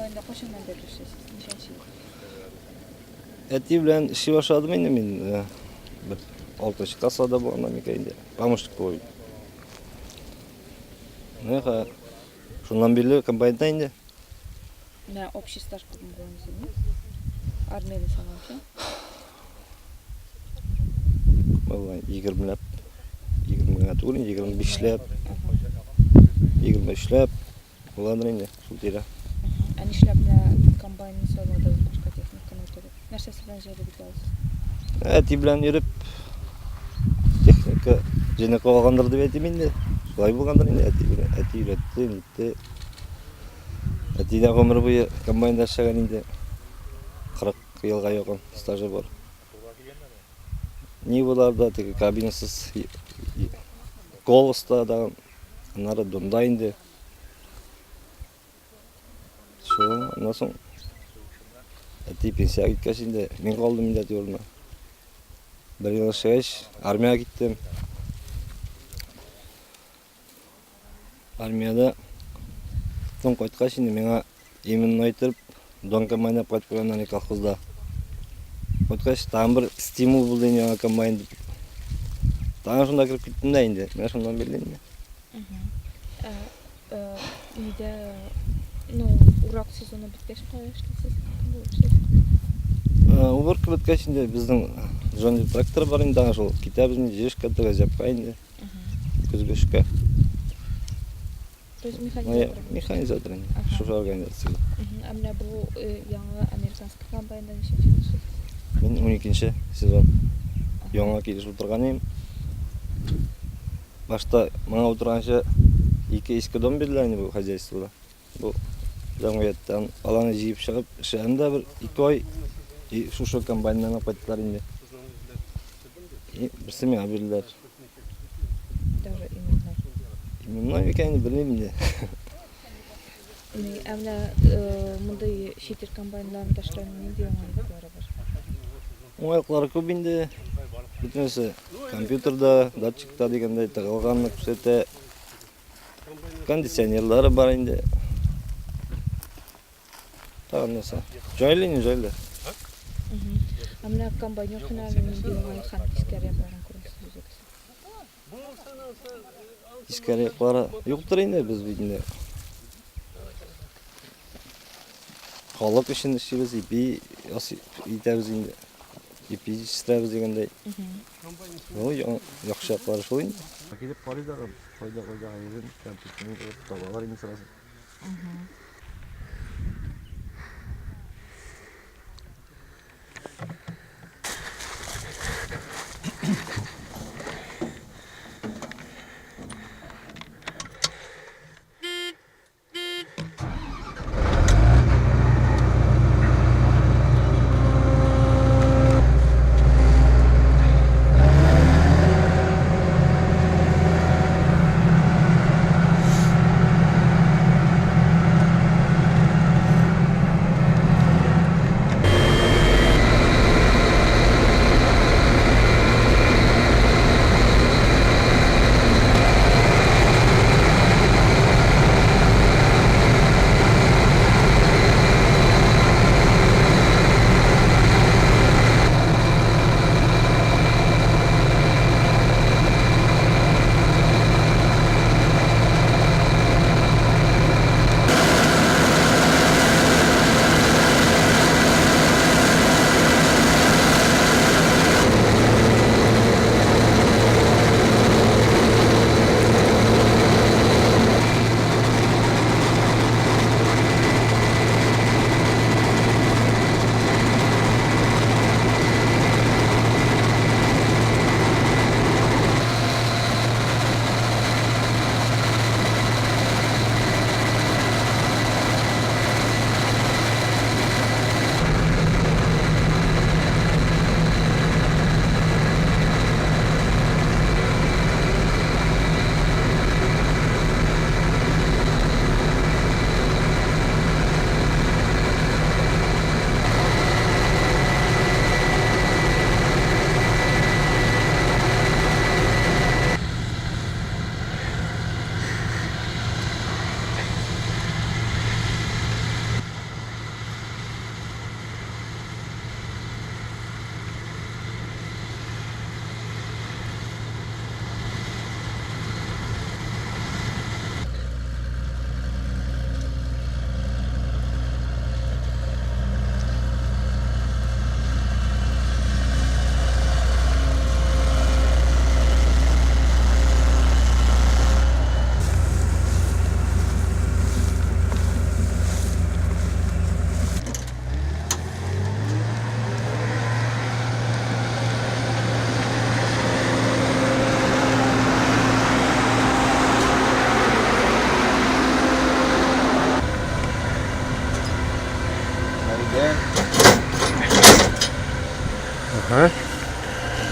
комбайнда кайчаннан бирле эшлисез? Ничәнче ел? Әти белән эшли башладым инде мин. Бер алтынчы классларда булганда микән инде. Помощник булып. Менә шуннан бирле комбайнда инде. Менә общий стаж күпме була инде? Армиядә саналса? Күпме була? 20ләп. 20 генә түгел, 25ләп. 23ләп буладыр инде шул тирә. Ә нишләп менә комбайнны сайладыгыз, башка техниканы түгел? Нәрсәсе белән җәлеп итә ул сезне? Әти белән йөреп, техника җенеке алгандыр дип әйтим инде. Шулай булгандыр инде, әти белән, әти өйрәтте, нитте. Әти дә гомер буе комбайнда эшләгән инде. 40 елга якын стажы бар. Ниваларда теге кабинасыз Колоста да, аннары Донда инде. Шул, аннан соң әти пенсиягә киткәч инде, мин калдым инде әти урынына. Бер ел эшләгәч, армиягә киттем. Армиядә соң кайткач инде миңа именно итеп Дон комбайн алып кайтып куйганнар колхозда. Кайткач тагын бер стимул булды инде яңа комбайн дип. Тагын шунда кереп киттем дә инде. Менә шуннан бирле инде. Ә, өйдә, ну, урак сезоны беткәч кая эшлисез? Кем булып эшлисез? Уборка беткәч инде безнең Джон Дир тракторы бар инде, шул китәбез инде җыешка, тегәзәпкә инде. Көзге эшкә. То есть механизатор? Механизатор инде. Шушы организациядә. Ә менә бу яңа американский комбайнда ничәнче ел эшлисез? Мин 12 сезон. Яңа килеш утырган идем. Башта моңа утырганчы ике иске дом бирделәр инде бу хозяйствода. Бу җәмгыятьтән аларны җыеп чыгып эшләдем дә бер ике ай. И шушы комбайннан алып кайттылар инде. И берсе миңа бирделәр. Даже именной. Именной микән инде белмим инде. Ни, ә менә мондый чит ил комбайннарын ташлауның нинди уңайлыклары бар? Уңайлыклары күп инде. Бөтенесе компьютерда, датчикта дигәндәй тыгылганны күрсәтә. Кондиционерлары бар инде. Тагын нәрсә? Җайлы инде, җайлы. Ә менә комбайнер һөнәренең нинди уңай һәм тискәре якларын күрәсез үзегез? Тискәре яклары юктыр инде, без бит инде халык өчен эшлибез, ипи итәбез инде. Ипи җитештерәбез дигәндәй. Ну, яхшы яклары шул инде. Килеп карыйлар, кайда кайда йөрим, компьютерны табалар инде сразу.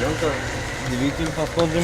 Пойдем-ка двигатель посмотрим.